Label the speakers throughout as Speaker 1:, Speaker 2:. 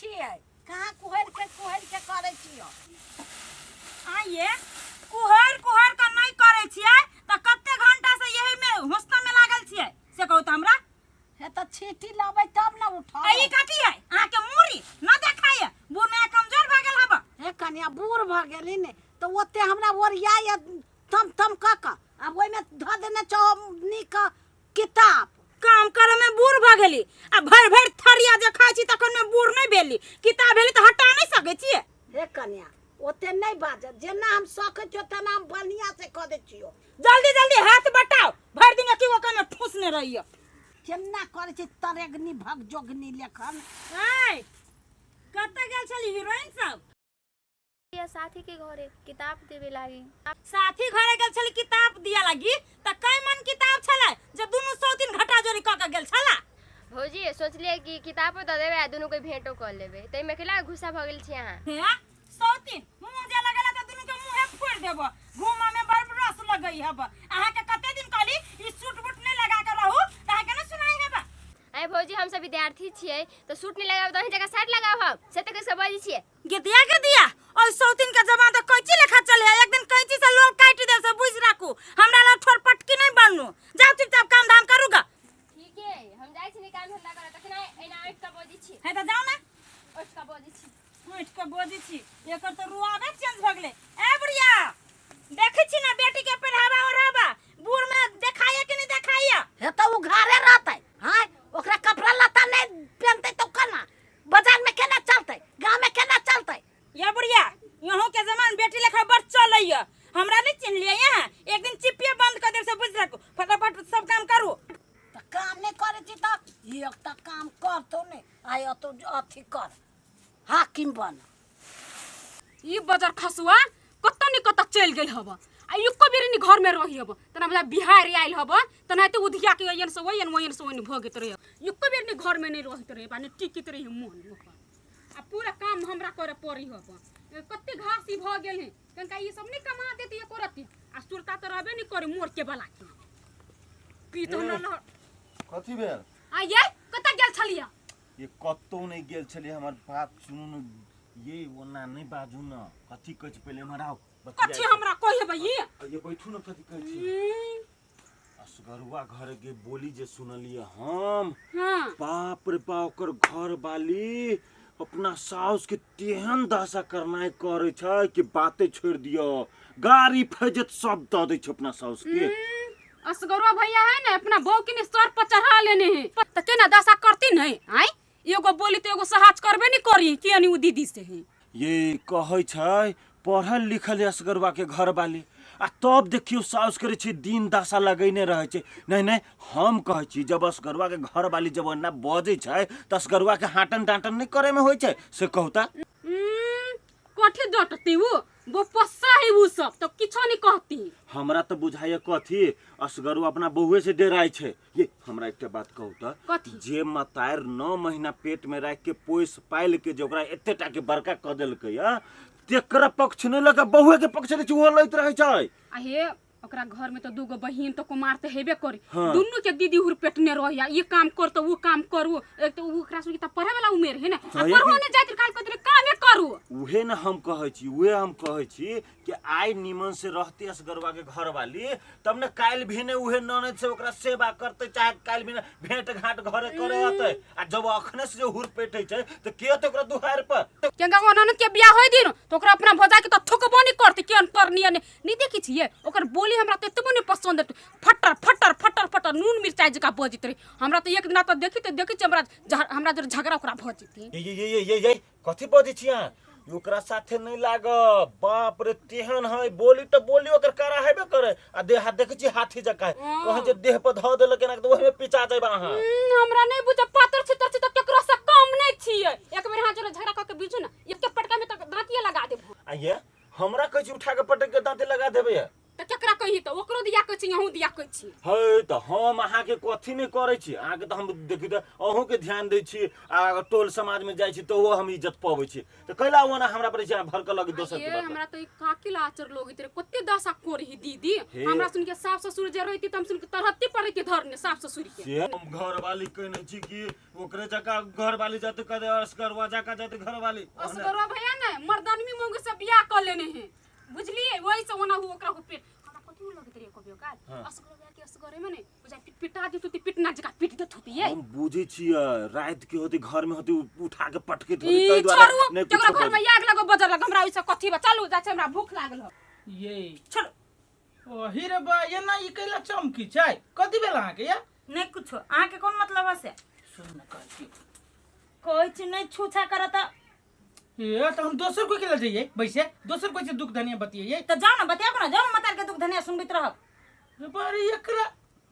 Speaker 1: छियै कहाँ कुहरि के कुहरि के करै छियै
Speaker 2: आइए कुहर कुहर के नहीं करै छियै तऽ कते घंटा से यही में होस्ता में लागल छियै से कहू तऽ हमरा
Speaker 1: हे तऽ छीटी लबै तब ने उठब
Speaker 2: आ ई कथी है अहाँ के मूड़ी न देखाय बूढ़ में कमजोर भऽ गेल हब
Speaker 1: हे कनिया बूढ़ भऽ गेली ने तऽ ओते हमरा ओरियाइ थम थम कऽ कऽ आब ओहिमे धऽ देने छौ नीक किताब
Speaker 2: काम करे में बूढ़ भऽ गेली आ भरि भरि थरिया जे खाइ छी तखन में बूढ़ नहीं भेली किताब भेली तऽ हटा नहीं सकै छियै
Speaker 1: हे कनिया ओते नहि बाज जेना हम सकै छियो तेना हम बढ़िया से कऽ दै छियो
Speaker 2: जल्दी जल्दी हाथ बटाओ भरि दिन एके गो काम में ठूसने रहियो
Speaker 1: केना करै छै तरेगनी भगजोगनी लेखन
Speaker 2: ऐ कतऽ गेल छली हीरोइन सब
Speaker 3: या साथी के घरे किताब देवे लागी।
Speaker 2: साथी घरे गेल छली किताब दिया लागी त कै मन किताब छलै जे दुनू सौ दिन घटा जोड़ी क के गेल छला।
Speaker 3: भौजी सोचलियै कि किताबो दऽ देबै आ दुनू कोई भेंटो कऽ लेबै ताहिमे केला गुस्सा भऽ गेल छी अहाँ।
Speaker 2: हे सौ दिन मुंह जे लगेला त दुनू के मुंहे फोड़ देबो घूमा में बड़ रस लगई हब। अहाँ के कते दिन कहली ई सूट बूट नहीं लगा के रहू त अहाँ के न सुनाई हेबा।
Speaker 3: आइ भौजी हमसब विद्यार्थी छियै तऽ सूट नहि लगाबऽ तऽ अहीं जकाँ शर्ट लगाब हम से तऽ कैसे बजै छियै।
Speaker 2: गिदिया गिदिया और सौतीन के जबान तो कैंची लेखा चले है, एक दिन कैंची से लोल काट देब से बुझ राखू, हमरा लग ठोर पटकी नहीं बनू, जाओ चुपचाप काम धाम करूगा।
Speaker 3: ठीक है हम जाइ छी काम धंधा करऽ तखन एना उठि कऽ बजै छी।
Speaker 2: है तऽ जाओ ना।
Speaker 3: उठि कऽ बजै छी।
Speaker 2: उठि कऽ बजै छी, एकर तऽ रुआबे चेंज भऽ गेलै। ए बुढ़िया देखै छी ना बेटी के पढ़ावा ओढ़ावा बूढ़ में देखाइए कि नहीं देखाइए?
Speaker 1: हे तऽ ओ घरे रहतै, हाँ ओकरा कपड़ा लत्ता नहीं पहनतै तऽ केना बाजार में केना चलतै, गांव में केना चलतै?
Speaker 2: ये बुढ़िया यहाँ के जमान बेटी लेखा बड़ चलैया, हमरा नहीं चिन्ह लिया यहाँ, एक दिन चिपिए बंद कर देब से बुझ रखू, फटाफट सब काम करू।
Speaker 1: तऽ काम नहीं करै छी तऽ एक तऽ काम करतौ ने आय तो अथी कर हाकिम बन।
Speaker 4: ई बजर खसुआ कतऽ ने कतऽ चलि गेल हब आ एको बेर नि घर में रही हब, तना बुझा बिहार आयल हब तना ते उधिया के अयन से ओयन ओयन से ओयन भऽ गेत रहे, एको बेर नि घर में नहीं रहत रहे बा, ने टिकित रहे मन ओकर। आ पूरा काम हमरा करे पड़ी हब, कते घास ई भऽ गेल है तनका ई सब नहीं कमा देती एको रत्ती, आ सुरता तऽ रहबे नहीं करे मोर के बला के पी तो हमरा लह।
Speaker 5: कथी भेल?
Speaker 4: आ ये कतऽ गेल छलियै?
Speaker 5: ये कतौ नहीं गेल छलियै, हमर बात सुनू ने, ये ओना नहीं बाजू न, कथी कहै छी पहिले एम्हर आउ, बतियाइ
Speaker 4: कथी
Speaker 5: छी।
Speaker 4: हमरा कहबै ई?
Speaker 5: ये बैठू न, कथी कहै छी? असगरुआ घर के बोली जे सुनलियै हम, बाप रे बाप, ओकर घर वाली अपना साउस के तेहन दशा करनाइ करै छै कि बाते छोड़ि दियौ, गाड़ी फैजत सब दऽ दै छै अपना साउस के।
Speaker 4: असगरुआ भैया है ने अपना बहू के ने सर पर चढ़ा लेने है, त केना दशा करती नहीं? आय एगो बोली तो एगो सहाज करबे नहीं करी कि अनि उ दीदी से है।
Speaker 5: ये कहै छै पढ़ल लिखल असगरुआ के घर वाली, आ तब देखियौ साउस करै छै दिन दशा लगैने रहै छै। नहीं नहीं हम कहै छी जब असगरुआ के घर वाली जब ओना बजै छै तऽ असगरुआ के हाटन डांटन नहीं करे में होइ छै, से कहू तऽ।
Speaker 4: कथी डटती उ? वो पस्सा है उ सब तो किछो नहीं कहती।
Speaker 5: हमरा तऽ बुझाइए कथी असगरुआ अपना बहुए से डराइ छै। ये हमरा एकटा बात कहू तऽ,
Speaker 4: कथी?
Speaker 5: जे मतार 9 महीना पेट में राखि के पोसि पालि के जे ओकरा एते टा के बड़का कऽ देलकै या, तेकरा पक्ष नहि लऽ कऽ बहुए के पक्ष लै छै, ओहो लैत रहै छै।
Speaker 4: आ हे ओकरा घर में तो दूगो बहिन तो कुमार तो हेबे करी,
Speaker 5: हाँ।
Speaker 4: दुनू के दीदी हुर पेटने रहिया, ये काम कर तो वो काम करू, एक तो उ ओकरा सुन के पढ़े वाला उमेर है ना, आ
Speaker 5: तो ये
Speaker 4: पढ़ो ने जाइत काल कहत रहे, कामे करू।
Speaker 5: उहे न हम कहै छी, उहे हम कहै छी कि आइ निमन से रहती असगरुआ के घर वाली तब ने काल्हि भी ने उहे ननद से ओकरा सेवा करते, चाहे काल्हि भी ने भेंट घाट घरे करे अतै, आ जब अखने से जे हुर पेटै छै तऽ के अतै ओकरा दुहार पर?
Speaker 4: केंगा ओ ननद के बियाह होय दिन तो ओकरा अपना भौजाई के तो थुकबो नहीं करती, केहन करनी ने नहीं देखी छियै ओकर बोली हमरा तो एतबो नहीं पसंद है, फटर फटर फटर फटर नून मिरचाई जकाँ बजैत रहे। हमरा तो एक दिना तो देखी तो देखी छी हमरा जर झगड़ा ओकरा भऽ जेतै।
Speaker 5: ये, ये, ये, ये, ये, ये, कथी बजै छी अहाँ? ओकरा साथे नहीं लागब, बाप रे तेहन है बोली तो बोली ओकर करा हेबे करे, आ देह हाथ देखै छी हाथी जकाँ है, कहीं जे देह पर धऽ देलक एना तऽ ओहिमे पिचा जायब अहाँ।
Speaker 4: हमरा नहीं बुझ पातर छितर छी तऽ केकरो से कम नहीं छियै, एक बेर अहाँ जरे झगड़ा कऽ के बुझू ना, एक पटका में तऽ दाँतिये लगा देब।
Speaker 5: आ ये हमरा कहै छी उठा के पटक के दाँते लगा देबै।
Speaker 4: तऽ तऽ केकरा कही तऽ ओकरो दिया कहै छी अहूँ दिया कहै छी।
Speaker 5: हे तऽ हम अहाँके कथी नहि करै छी, अहाँके तऽ हम देखियौ तऽ अहूँके ध्यान दै छी आ टोल समाजमे जाइ छी तऽ ओहो हम इज्जत पबै छी, तऽ कैला ओना हमरा पर जे भड़कऽ लगी दोसर के
Speaker 4: ये
Speaker 5: बात पर?
Speaker 4: हमरा तऽ ई काकी लाचर लोग रे कते दशा कोरही दीदी।
Speaker 5: हे।
Speaker 4: हमरा सुन के सास ससुर जे रहती तऽ हम सुन के तरहत्ती पर रहती धरने सास ससुर के।
Speaker 5: से हम घरवाली कहने छी कि ओकरे जकाँ घरवाली जाते कदे असगरवा जकाँ जाते घरवाली।
Speaker 4: असगरवा भैया ने मर्दानवी मौगी से बियाह कर लेने है बुझलिए, वही से ओना हु ओकरा पेट हमरा कथी में लगैत रहे कभियो काल असगरवा भैया के असगरे में ने बुझा पिट पिटा देत होती, पिटना जकाँ पीट देत होती ये।
Speaker 5: हम बुझै छियै राति के होती घर में होती उठा के पटकैत होती
Speaker 4: ई
Speaker 5: ताहि दुआरे
Speaker 4: छोड़ू
Speaker 5: नहि
Speaker 4: केकरो
Speaker 5: कुछो
Speaker 4: घर में आग लगो बजर लग हमरा ओइसे कथी बा, चलू जा छै हमरा भूख लागल हो।
Speaker 6: ये
Speaker 2: छोड़ू।
Speaker 6: ओही रे बा एना ई कैला चमकी छै, कथी भेल अहाँके या?
Speaker 2: नहि कुछो, अहाँके कोन मतलब है से?
Speaker 6: सुन न कहै छी।
Speaker 2: कहै छी नहि छूछा करत।
Speaker 6: ए तऽ हम दोसर कोई के लऽ जइयै बैसे, दोसर कोई से दुख धनिया बतियै।
Speaker 2: तऽ जाउ ने बतियाबू ने, जाउ ने मतार के दुख धनिया सुनबैत रहब।
Speaker 6: रे बा रे एकरा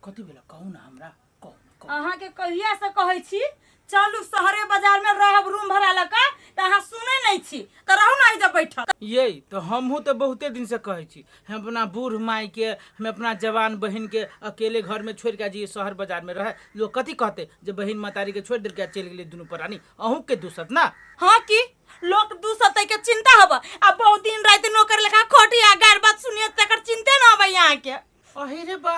Speaker 6: कथी भेल कहू ना हमरा, कहू ना, कहू।
Speaker 2: अहाँके कहिया से कहै छी चलू शहरे बाजार में रहब रूम भाड़ा लऽ कऽ, तऽ अहाँ सुनै नहि छी, तऽ रहू ने एहिजा बैठल।
Speaker 6: ये तऽ हमहूँ तऽ बहुते दिन से कहै छी, हम अपना बूढ़ माय के, हम अपना जवान बहिन के अकेले घर में छोड़ के जइयै शहर बाजार में रहे, लोग कथी कहते जे बहिन महतारी के छोड़ देलकै आ चलि गेलै दुनू प्राणी, अहूँ के दूसत ना?
Speaker 2: हाँ की लोक दूसत के चिंता हब, आ बहुत दिन राति नौकर लेखा खटी आ गार बात सुनिए तकर चिंते न हब यहाँ के।
Speaker 6: अहे रे बा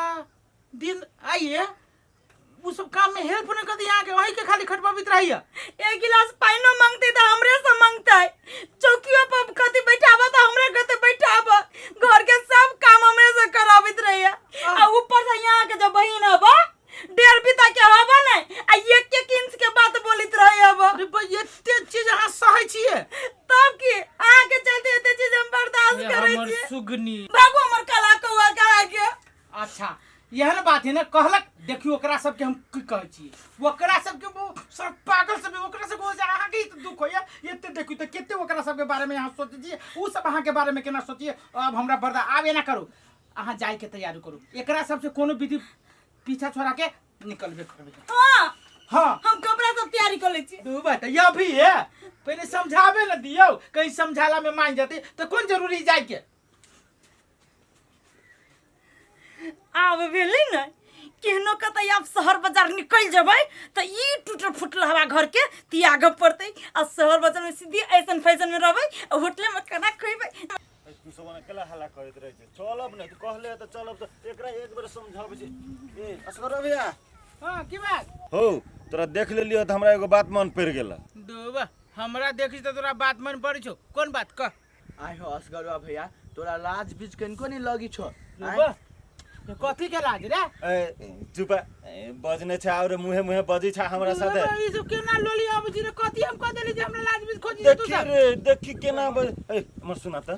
Speaker 6: दिन आइए उ सब काम में हेल्प नहीं कर दी यहाँ के, वही के खाली खटबाबित रहिए।
Speaker 2: एक गिलास पानिओ मांगते तो हमरे से मांगते, चौकियों पर कथी बैठाबा तो हमरे कथी बैठाबा, घर के सब काम हमरे से कराबित रहिए। आ ऊपर से यहाँ के जो बहिन हब डेढ़ बीता के हब ने आ एक एक इंच के बात बोलित रहे हब।
Speaker 6: अरे बा एते चीज अहाँ सहै छियै?
Speaker 2: तब की अहाँ के चलते एते चीज हम बर्दाश्त
Speaker 6: हे
Speaker 2: करै
Speaker 6: हमर
Speaker 2: छियै।
Speaker 6: सुगनी
Speaker 2: भागो हमर कला कौआ के आगे।
Speaker 6: अच्छा एहन बात है ना, कहलक देखियो ओकरा सबके हम की कहै छियै, ओकरा सबके वो सब पागल सब ओकरा सबके वजह अहाँके ही तऽ दुख होइया एते। देखियो तऽ कते ओकरा सबके बारे में अहाँ सोचै छियै, उ सब अहाँके बारे में केना सोचिए। अब हमरा बर्दा आब एना करू, अहाँ जाइके तैयारी करू, एकरा सबसे कोनो विधि पीछा छोड़ा के निकलबे करबै।
Speaker 2: हाँ
Speaker 6: हाँ
Speaker 2: हम कपड़ा सब तैयारी कर लै छी।
Speaker 6: दू बात यह भी है, पहले समझाबे न दियौ, कहीं समझाला में मान जाते तो कोन जरूरी जाइके।
Speaker 2: आब भेलै ने केहनो कतै आब शहर बाजार निकलि जेबै तऽ ई टूटल फूटल हवा घरके त्यागऽ पड़तै आ शहर बाजारमे सीधे ऐसन फैशनमे रहबै आ होटलेमे खाना खुएबै।
Speaker 5: तू सब ओना केला हल्ला करैत रहै छै, चलब नहि तऽ कहले तऽ चलब, तऽ एकरा एक बेर समझाबै छै। ए असगर भैया।
Speaker 6: हाँ की बात
Speaker 5: हो? तोरा देख लेलियो तऽ हमरा एगो बात मन पड़ि गेल।
Speaker 6: दूबा हमरा देखी तऽ तोरा बात मन पड़ै छौ, कोन बात कह?
Speaker 7: आइ हो असगरवा भैया, तोरा लाज बीच कनिको नहीं लगी छो?
Speaker 6: दूबा ये कथी के लाज रे?
Speaker 5: ए चुप, बजने छै और मुहे मुहे बजै छै हमरा साथे।
Speaker 6: दूबा, ई सब केना लोली आबै छी रे, कथी हम कह देली जे हमरा लाज बीच खोजी तू
Speaker 5: देखी
Speaker 6: सब?
Speaker 5: रे देखी केना बज। ए हमर सुना तऽ,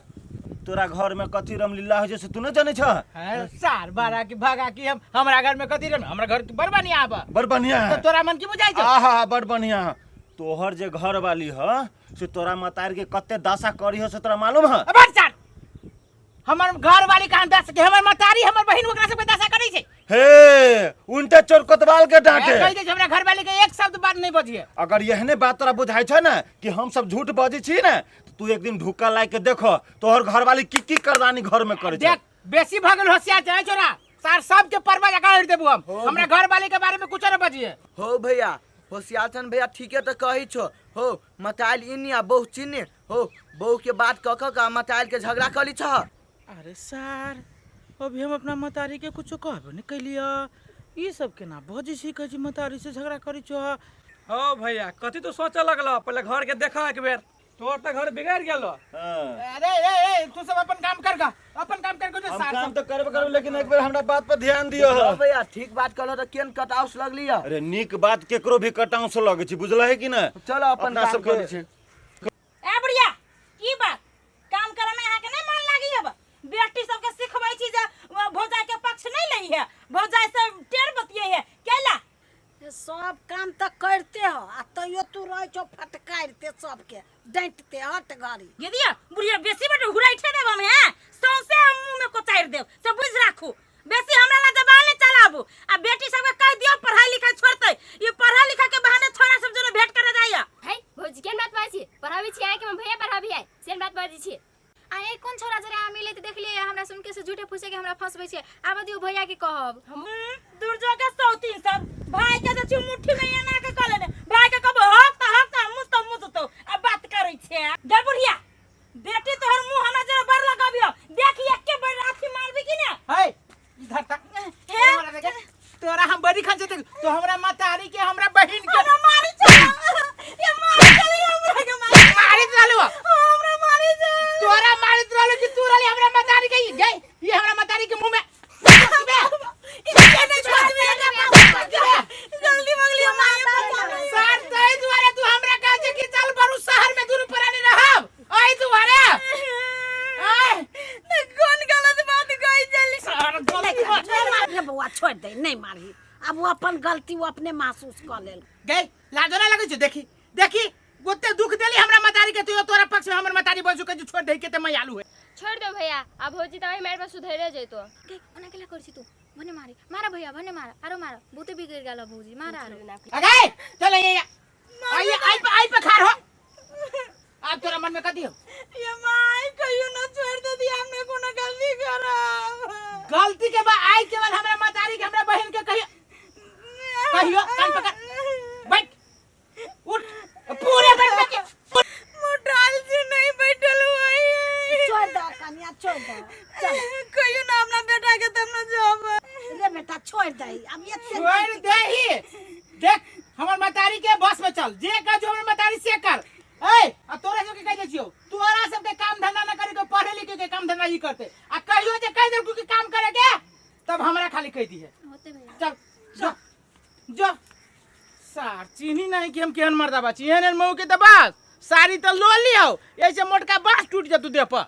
Speaker 5: तोरा घर में कथी रामलीला होइ छै से तू नहि जानै छह?
Speaker 6: है सार बारा की भगा की हम हमरा घर में कथी रे, हमरा घर के बड़ बढ़िया आब।
Speaker 5: बड़ बढ़िया
Speaker 6: तो तोरा मन की बुझाइ छौ?
Speaker 5: आहा बड़ बढ़िया। तोहर जे घर वाली ह से तोरा मतार के कते दशा करी हो से तोरा मालूम है?
Speaker 6: अबे सार हमर घर वाली कहाँ दस के, हमर मतारी हमर बहिन ओकरा सबके दशा करै छै।
Speaker 5: हे उनटे चोर कोतवाल के डांटे।
Speaker 6: कहि दै छै हमरा घर वाली के एक शब्द बात नहीं बजिए।
Speaker 5: अगर एहने बात तोरा बुझाइ छै ने कि हम सब झूठ बजै छी ने, तऽ तू एक दिन ढुक्का लाइ के देखो तोहर घरवाली की की करदानी घर में करै छै।
Speaker 6: देख बेसी भऽ गेल होशियार छै छोरा, सार सबके परवा जकाँ हटि देबू हम, हमरा घर वाली के बारे में कुछो न बजिए।
Speaker 7: हो भैया होशियार भैया ठीके तऽ कहै छो। हो मताइल इन्नी आ बहु चिन्नी, हो बहू के बात कऽ कऽ के मताइल के झगड़ा कऽ ली छह।
Speaker 6: अरे सार अभी हम अपना मतारी के कुछो कहबे नहीं कैलियै, ई सब केना बजै छै, कहै छै मतारी से झगड़ा करै छो।
Speaker 8: हो भैया कथी तू सोचे लगल, पहले घर के देखा एक बेर, तोर तऽ घर बिगड़ गेलो।
Speaker 5: हाँ।
Speaker 6: अरे ए ए तू सब अपन काम कर गा, अपन काम कर के
Speaker 5: हम
Speaker 6: सार
Speaker 5: काम
Speaker 6: सब
Speaker 5: तऽ करबे करब, लेकिन एक बेर हमरा बात पर ध्यान दियौ।
Speaker 7: हो भैया ठीक बात कहलो तऽ केन कटाउस लगली है?
Speaker 5: अरे नीक बात केकरो भी कटाउस लगै छै, बुझल है कि ने?
Speaker 7: चलो अपन
Speaker 5: अपना
Speaker 7: काम
Speaker 5: सबके
Speaker 7: करै छी।
Speaker 2: ए बुढ़िया की बात, काम करे में अहाँ के नहीं मन लागी हब? बेटी सबके सिखबै छी जे भौजाई के पक्ष नहीं लै है, भौजाई से टेढ़ बतियै है केला?
Speaker 1: सब काम तऽ करते हो आ तैयो तू रहै छौ फटकारिते सबके डाँटिते हट घड़ी।
Speaker 2: ये दिया बुढ़िया बेसी बट हुराइठे देब हम, हैं सौंसे हम मुंह में कोचारि देब से बुझ राखू, बेसी हमरा ला जबान नहीं चलाबू। आ बेटी सबके कह दियो पढ़ाई लिखाई छोड़ते, ये पढ़ाई लिखाई के बहाने छोरा सब जने भेंट करे जाइया।
Speaker 3: है भौजी केहन बात बाजै छी, पढ़ाबै छी अहाँके हम भैया पढ़ाबी आइ, सेहन बात बाजै छी।
Speaker 9: आ ए कोन छोरा जरे अहाँ मिले तऽ देखलियै हमरा सुनके से झूठे फूसे के हमरा फंसबै छै आबऽ दियौ भैया के कहब।
Speaker 2: दुर्जो के सौतीन सब भाई के जे छै मुट्ठी में एना के कऽ लेने भाई के कहबो हक त हक त मुँह त मुँह तो आ बात करै छै गे बुढ़िया बेटी तोहर मुँह हमरा जरा बड़ लगाबियो देख एके बेर लाथी मारबी कि ने
Speaker 6: है इधर तक
Speaker 2: ए
Speaker 6: हमरा देखे तोरा हम बड़ी खान जेते तो हमरा मातारी के हमरा बहिन के
Speaker 2: हमरा मारी चल ये मारी चल हमरा के मारी
Speaker 6: मारित रहलू
Speaker 2: हमरा मारी चल
Speaker 6: तोरा मारित रहलू कि तू रहली हमरा मातारी के गई ये हमरा मातारी के मुंह में
Speaker 2: जल्दी मंगली मारे
Speaker 6: सर तई दुआरे तू हमरा कहे छे कि चल बरू शहर में दुनू प्राणी रहब ओइ दुआरे आय
Speaker 2: कोन गलत बात कही चली
Speaker 6: सर गलती बात
Speaker 1: नहीं मार रे बौआ छोड़ दे नहीं मारही अब वो अपन गलती वो अपने महसूस कऽ लेल
Speaker 6: गई लाजो ना लगै छौ देखी देखी ओते दुख देली हमरा मतारी के तू तोरा पक्ष में हमर मतारी बजू के छोड़ दे के ते मैं आलू है
Speaker 3: छोड़ दो भैया अब भौजी तो वही मार पर सुधरे जैतो।
Speaker 9: गे ओना केला करै छी तू भने मारे मारा भैया भने मारा आरो मारा बहुते बिगड़ गेल भौजी मारा आरो।
Speaker 6: अगे चल ये आई आई पे आई पे खार हो अब तोरा मन में कथी हो?
Speaker 2: ये माई कहियो ना छोड़ दे दिया हमने कोनो गलती करब।
Speaker 6: गलती के बाद आई के बाद हमरा मतारी के हमरा बहन के कहियो कहियो कान पकड़ बैठ उठ पूरे बैठ बैठ
Speaker 2: मोटाल से नहीं बैठल हुई।
Speaker 1: छोड़ दो कन्या छोड़ दो चल।
Speaker 2: कहियो ना अपना बेटा के तब ना जाब।
Speaker 1: रे बेटा छोड़ दे अब ये
Speaker 6: छोड़ दे ही देख हमर मतारी के बस में चल जे कर जो हमर मतारी से कर। ए आ तोरा सबके कह दे छियो तोरा सबके काम धंधा न करे के पढ़े लिखे के काम धंधा ही करते आ कहियो जे कह देलकू के काम करे के तब हमरा खाली कह दी है।
Speaker 9: होते भैया
Speaker 6: चल जो जो सार चीनी नहीं कि हम केहन मर्दा बाची एहन एहन मऊ के त बस साड़ी त लो लियो ऐसे मोटका बांस टूट जतू देह पर।